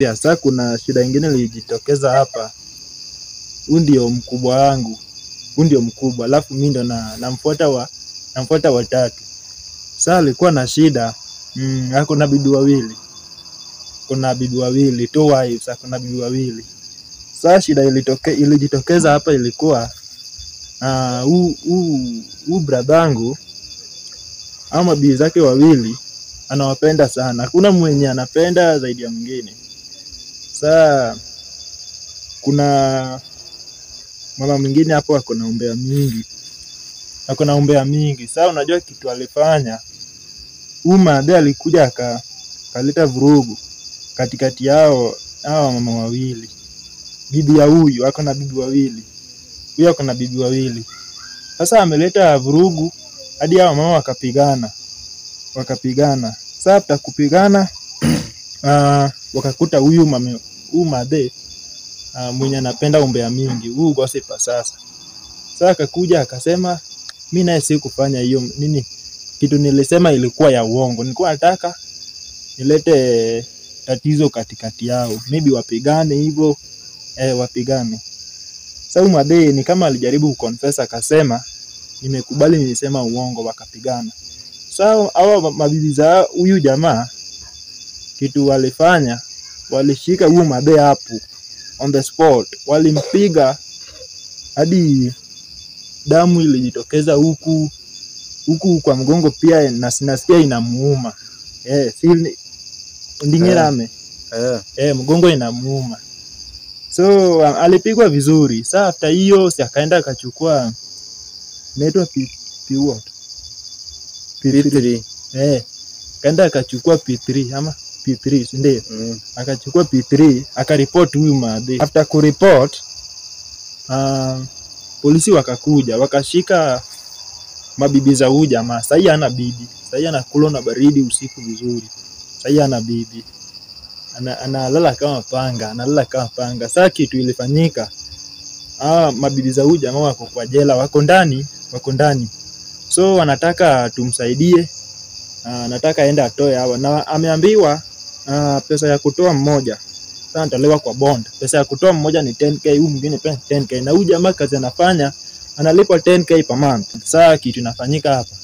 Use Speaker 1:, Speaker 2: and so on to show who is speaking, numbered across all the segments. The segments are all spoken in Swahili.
Speaker 1: Sasa kuna shida ingine ilijitokeza hapa. Huyu ndio mkubwa wangu, huyu ndio mkubwa, alafu mimi ndo namfuata watatu. Sasa alikuwa na shida, ako na bibi wawili, kuna bibi wawili, two wives, ako na bibi wawili. Sasa shida ilijitokeza hapa ilikuwa huu bradhangu au mabibi zake wawili anawapenda sana, hakuna mwenye anapenda zaidi ya mwingine. Sasa kuna mama mwingine hapo ako na umbea mingi, ako na umbea mingi. Sasa unajua kitu alifanya huyu madhe, alikuja akaleta vurugu katikati yao hawa mama wawili. Bibi ya huyu ako na bibi wawili, huyu ako na bibi wawili. Sasa ameleta vurugu hadi hawa mama wakapigana, wakapigana. Sasa after kupigana wakakuta huyu mama, huyu madhe mwenye anapenda umbea mingi, huyu gossiper sasa. Sasa akakuja akasema mimi naye sikufanya hiyo nini, kitu nilisema ilikuwa ya uongo, nilikuwa nataka nilete tatizo katikati yao, maybe wapigane hivyo, wapigane. Sasa huyu madhe ni kama alijaribu kuconfess akasema nimekubali nilisema uongo, wakapigana. Sasa hawa mabibi za huyu jamaa kitu walifanya, walishika huyu madhe hapo on the spot, walimpiga hadi damu ilijitokeza huku huku kwa mgongo pia, na nasikia inamuuma. Si ndingirame. Mgongo inamuuma. So alipigwa vizuri. Sasa after hiyo si akaenda akachukua inaitwa P, P what?
Speaker 2: P3.
Speaker 1: Akaenda akachukua P3 ama P3, si ndio? Akachukua P3 akaripoti huyu madhe. After kuripot, polisi wakakuja wakashika mabibi za huyu jamaa. Sasa hana bibi, sasa anakula na baridi usiku vizuri. Sasa hana bibi, analala kama panga, analala kama panga. Sasa kitu ilifanyika, mabibi za huyu jamaa wako kwa jela, wako ndani, wako ndani. So wanataka tumsaidie, anataka aende atoe hawa, na ameambiwa pesa ya kutoa mmoja sasa anatolewa kwa bond. Pesa ya kutoa mmoja ni 10k, huyu mwingine pia 10k, na huyu jamaa kazi anafanya analipwa 10k per month. Sasa kitu inafanyika hapa,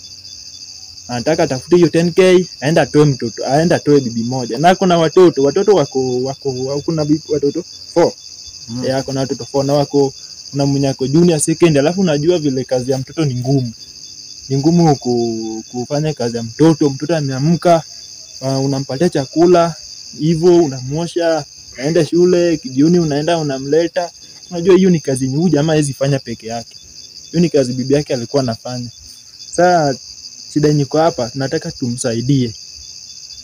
Speaker 1: anataka atafute hiyo 10k aende atoe mtoto, aende atoe bibi moja, na kuna watoto, watoto wako kuna bibi, watoto 4. Kuna watoto 4 na wako kuna mwenye ako junior second. Alafu unajua vile kazi ya mtoto ni ngumu, ni ngumu kufanya kazi ya mtoto. Mtoto ameamka, unampatia chakula hivyo, unamuosha, aende shule, jioni unaenda unamleta. Unajua hiyo ni kazi nyingi jamaa hawezi fanya peke yake. Hiyo ni kazi bibi yake alikuwa anafanya. Sasa shida yenye iko hapa, tunataka tumsaidie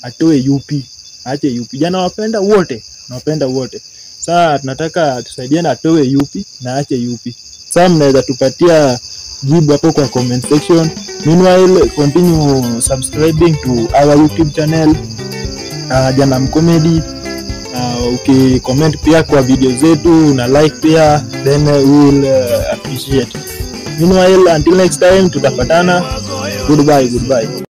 Speaker 1: atoe yupi, aache yupi. Jana wapenda wote, nawapenda wote. Sasa tunataka tusaidiane atoe yupi na aache yupi. Sasa mnaweza tupatia jibu hapo kwa comment section. Meanwhile, continue subscribing to our YouTube channel, Janam Comedy. Ukicomment pia kwa video zetu na like pia, then we will appreciate. Meanwhile, until next time tutapatana. Goodbye, goodbye.